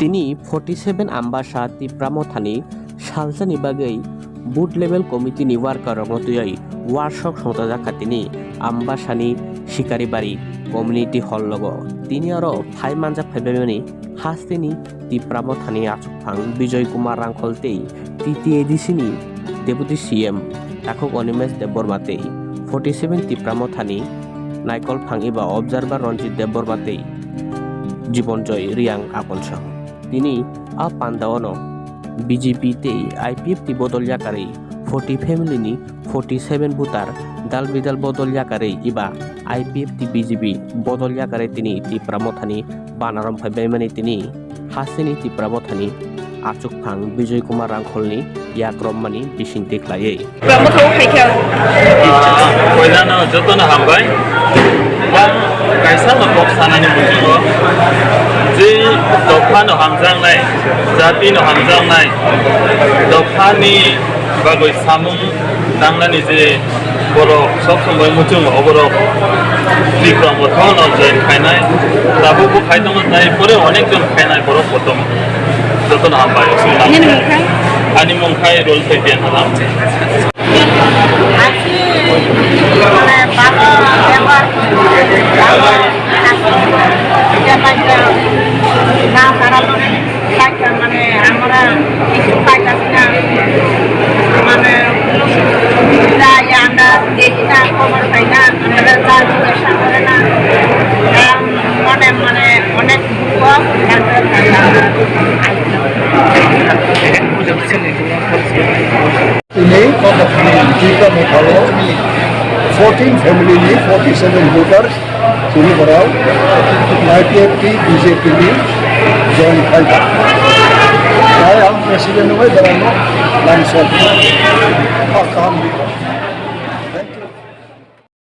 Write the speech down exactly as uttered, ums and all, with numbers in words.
Tini forty seven Ambasa Tipra Mothani salsani bagwi Booth Level Committee ni worker rokno twiwi workshop songchajakha tini Ambasani Sikaribari Community Hall logo. Tini oro phai manjak phaibaimani hasteni Tipra Mothani achukphang Bijoy Kumar Rangkhol tei T T A D C ni Deputy C M Takhuk Animesh Debbarma tei forty seven Tipra Mothani naikolphang eba observer Ranjit Debbarma tei Jibonjoy Riang Akonsong. Tini a pandaono B J P tei I P F T bodol yakarwi forty family ni forty seven voter dal bidal bodol yakarwi eba I P F T B J P bodol yakarwi tini Tipra Mothani banarom phaibaimani tini hasteni Tipra Mothani achukphang Bijoy Kumar Rangkholni yak romani bisingtwi khlaiwi. Tipra Motha o phaikha. Ah, koinano jotono hambai. Bang kaisa no kok sanani muchungo. Je dophano hamjaknai, jatino hamjaknai, dophani bagwi samung tangnani je borok sob somoi muchungo, oborok Tipra Motha no join khainai. Tabuk bo khai tongo, tai pore onek jon khainai borok bo tongo. Jotono hambai. Nini mung khai? Ani mung khai Rol Thaipian Halam. Achi, mane, baba, baba, baba, achi, baba, na, para, para, mane, amra, kichu paita sina, mane, da, ya, anda, dekhi na, khobor pai na, anda, da, da, da, da, da, da, mane, mane, onek dukho, da, da, da, da, da. Ini kok Tipra Mothao fourteen family ni forty seven voters chini borok I P F T B J P ni join khai. Hai ang president oi borok no lamsok. Kaham.